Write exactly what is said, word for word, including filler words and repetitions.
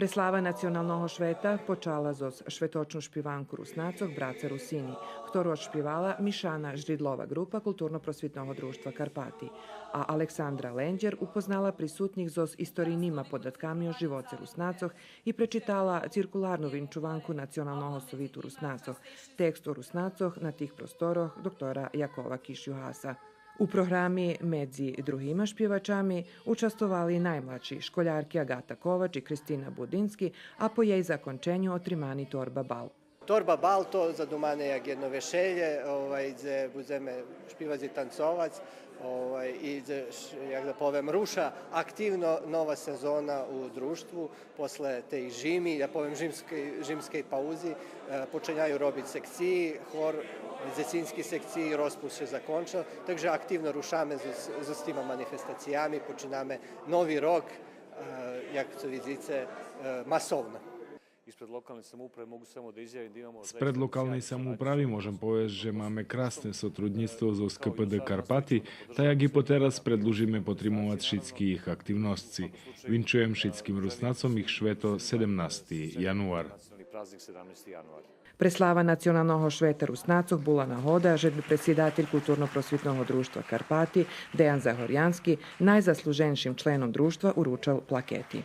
Преслава националного швета почала зоз шветочну шпиванку Руснацох Браца Русини, хтору одшпивала мишана жридлова ґрупа Културно-просвитного дружтва Карпати, а Александра Лендєр упознала присутних зоз историйнима податками о живоце Руснацох и пречитала циркуларну винчуванку Националного совиту Руснацох, текст о Руснацох на тих просторох доктора Якова Кишюгаса. У програми медзи другима шпивачами участвовали наймладши школярки Агата Ковач и Кристина Будински, а по єй законченю отримани торба бал. Торба бал то задумане як єдно вешелє, овай, дзе будземе шпивац и танцовац, овай, и дзе, ш-, як да повем, руша активно нова сезона у дружтву. После тей жими, я повем, жимскей, жимскей паузи, е, починяю робиц секциї, хвор, дзецински секциї, розпусц ше закончел, так же активно рушаме з, з, з тима манифестациями, починаме нови рок, е, як цо видзице, е, масовно. Ispred lokalne samouprave mogu samo da izjavim da imamo Спред локалней самоуправи можем повесц же маме красне сотруднїцтво зоз К П Д Карпати, та як и потераз предлужиме потримовац шицки їх активносци. Винчуєм шицким Руснацом їх швето седемнасти януар. Nacionalni praznik sedamnaesti januar. Преслава националного швета Руснацох була нагода же би предсидатель Културно-просвитного дружтва Карпати Деян Загорянски найзаслуженшим членом дружтва уручел плакети.